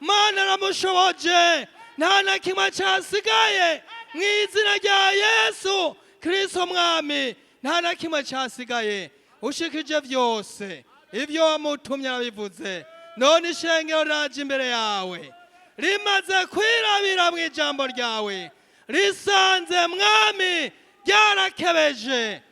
Speaker 3: Mana aramushoboje, nta na kimwe cyasigaye. Mu izina rya Yesu Kristo Mwami, nta na kimwe cyasigaye. Ushikije byose ibyo wamutumye arabivuze. None ishengero riraje imbere yawe, rimaze kwirabira mu ijambo ryawe, risanze Mwami ryarakebeje,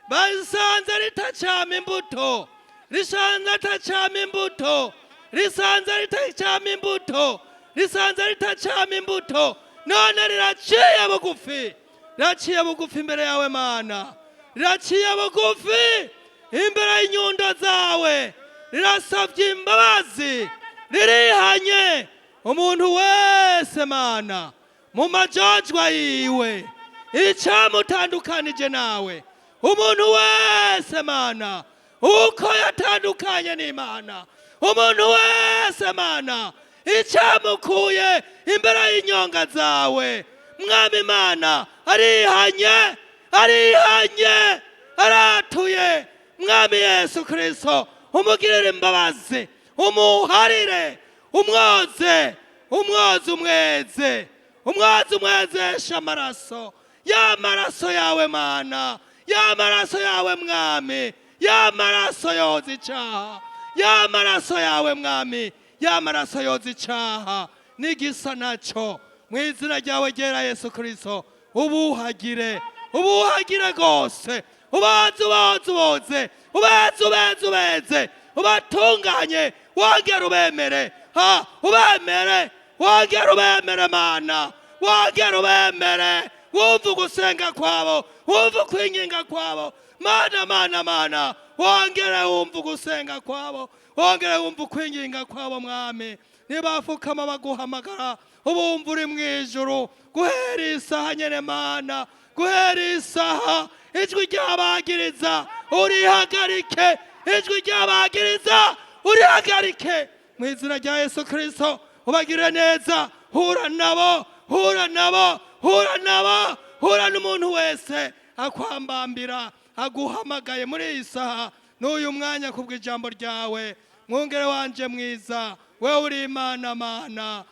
Speaker 3: basanze ritacama imbuto, risanze ritacama imbuto, risanze ritacama imbuto, risanze ritacama imbuto. None riraciye bugufi, riraciye bugufi imbere yawe Mana, riraciye bugufi imbere y'inyundo zawe, rirasabye imbabazi, ririhanye. Umuntu wese Mana mu majojwa yiwe icyamutandukanije nawe, umuntu wese Mana uko yatandukanye n'Imana, umuntu wese Mana icyamukuye imbere y'inyonga zawe, Mwami Mana arihanye, arihanye, aratuye. Mwami Yesu Kristo, umugirire imbabazi, umuharire, umwoze, umwoze, umweze, umwoze, umwezeshe amaraso ya maraso yawe Mana, ya maraso yawe Mwami, ya maraso yoza icyaha, ya maraso yawe Mwami, ya maraso yoza icyaha n'igisa nacyo. Mu izina ryawe ryera Yesu Kristo, ubuhagire, ubuhagire rwose, ubanze, ubanze, uboze, ubanze, ubanze, ubeze, ubatunganye, wongere ubemere, ha ubemere, wongere ubemere Mana, wongere ubemere, wumve ugusenga kwabo, wumve ukwinginga kwabo. Mana, Mana, Mana, wongere wumve ugusenga kwabo, wongere wumve ukwinginga kwabo Mwami. Nibafukama baguhamagara, ubumva uri mu ijuru. Guhera isaha nyene Mana, guhera isaha, ijwi ry'abagiriza urihagarike, ijwi ry'abagiriza urihagarike. Mu izina rya Yesu Kristo, ubagirire neza, hura nabo, hura nabo, hura nabo, hura n'umuntu wese akwambambira, aguhamagaye muri iyi saha n'uyu mwanya kubw'ijambo ryawe. Mwungere wanje mwiza, wewe uri Imana Mana,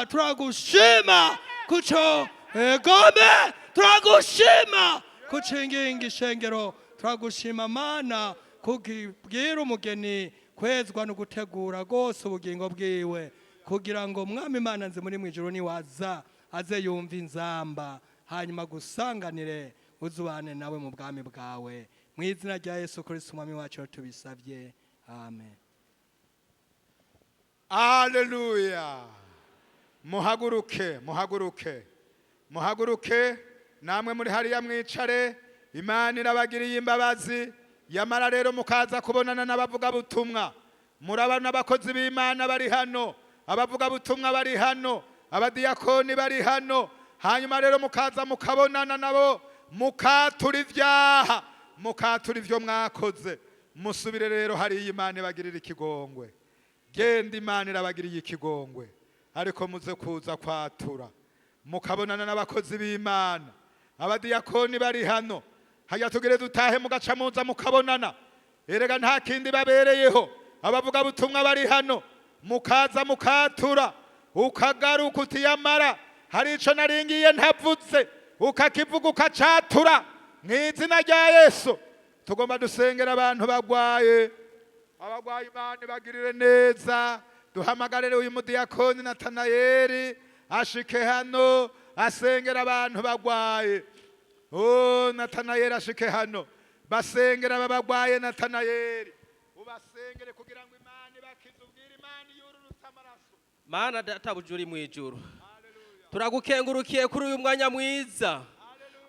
Speaker 3: turagushima kuco egome, turagushima kucinginga ishengero, turagushima Mana kubwira umugeni kwezwa no gutegura rwose ubugingo bwiwe, kugira ngo Mwami Imana nzi muri mwijuru niwaza aze yumva inzamba, hanyuma gusanganire uzubane nawe mu bwami bwawe. Mu izina rya Yesu Kristo Umwami wacu tubisabye, amen.
Speaker 1: Haleluya. Muhaguruke, muhaguruke, muhaguruke, namwe muri hariya mwicare. Imana irabagiriye imbabazi. Yamara rero mukaza kubonana n'abavugabutumwa, murabona abakozi b'Imana bari hano, abavugabutumwa bari hano, abadiyakoni bari hano. Hanyuma rero mukaza mukabonana nabo, mukatura ibyaha, mukatura ibyo mwakoze. Musubire rero hariya, Imana ibagirira ikigongwe. Genda, Imana irabagiriye ikigongwe, ariko muze kuza kwatura, mukabonana n'abakozi b'Imana, abadiyakoni bari hano. Hajya tugire dutahe, mugaca muza mukabonana. Erega nta kindi babereyeho. Abavugabutumwa bari hano, mukaza mukatura, ukagaruka utiyamara hari ico naringiye ntavuze, ukakivuga, ukacatura mu izina rya Yesu. Tugomba dusengera abantu bagwaye, abagwaye Imana ibagirire neza. Duhamagarire uyu mudiyakoni Natanayeli ashike hano asengera abantu bagwaye. Oh, Natanayeli ashike hano, basengera abagwaye. Natanayeli, ubasengere kugira ngo Imana ibakize, ubwire Imana yururutse amaraso.
Speaker 4: Mana databuja uri mu ijuru, turagukengurukiye kuri uyu mwanya mwiza,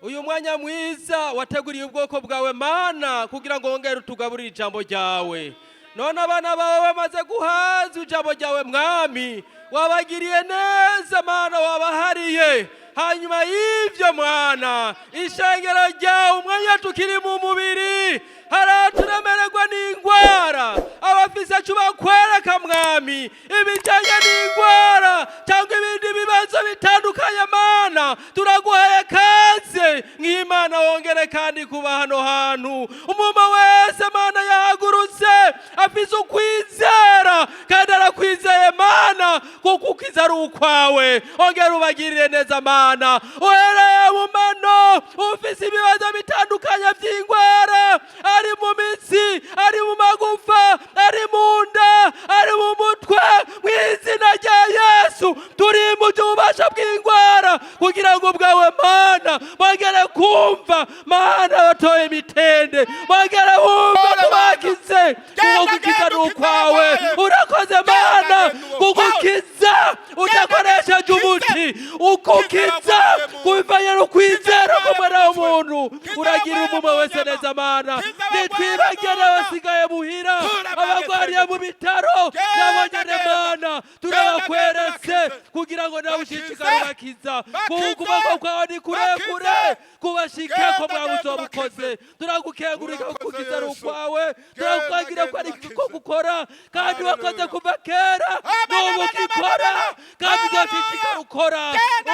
Speaker 4: uyu mwanya mwiza wateguriye ubwoko bwawe Mana, kugira ngo wongere utugaburire ijambo ryawe. None abana bawe bamaze guhazwa ijambo ryawe Mwami, wabagiriye neza Mana, wabahariye. Hanyuma y'ibyo Mwana, ishengero ryawe, umwanya tukiri mu mubiri, haraturemererwa n'ingwara, abafise icyo bakwereka Mwami, ibijyanye n'ingwara cyangwa ibindi bibazo bitandukanye Mana, turaguhaye kaze nk'Imana, wongere kandi kuba hano hantu. Umuntu wese Mana yahagurutse afise ukwizera kandi arakwizeye Mana, Kuko ukiza ari ukwawe. Ongera ubagirire neza Mana, uhereye mu mano ufise ibibazo bitandukanye by'indwara, ari mu mitsi, ari mu magufa, ari mu nda, ari mu mutwe, mu izina rya Yesu turi mu by'ububasha bw'indwara, kugira ngo ubwawe Mana bongere kumva Mana batoye imitende, bongere bumva ko bakize, kuko gukiza ni ukwawe. Urakoze Mana kugukiza udakoresheje umuti, ukukiza kubivanye no kwizera k'umwana w'umuntu. Uragira umuma wese neza Mana, nitwibagire abasigaye muhira, abagwariye mu bitaro, nabo nyene Mana turabakweretse, kugira ngo nawe ushishikare ubakiza, kuko ukuboko kwawe ni kurekure kubashikeko mwawe uzobukoze. Turagukengurika kuko ari ukwawe, turakugira ko ari ko gukora, kandi wakoze kuva kera, n'ubu ukikora, kandi uzoshishikara ukora.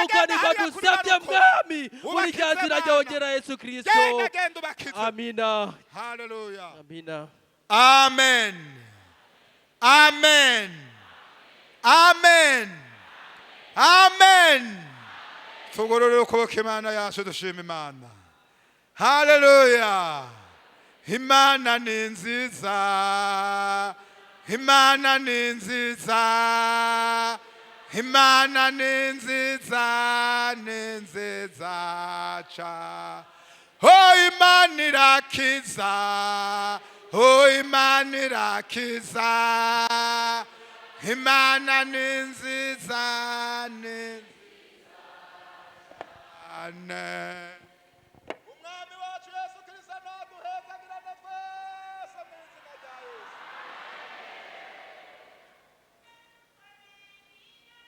Speaker 4: Uko niko dusabye Mwami, muri rya zina ryongera Yesu Kristo, amina.
Speaker 1: Haleluya.
Speaker 4: Amina.
Speaker 1: Amen, amen, amen, amen. Tugorore ukuboko Imana yacu, dushima Imana. Haleluya. Imana ni nziza, Imana ni nziza, Imana ni nziza, ni nziza ca. Oh, Imana irakiza, oh, Imana irakiza, Imana ni nziza, ni Ane.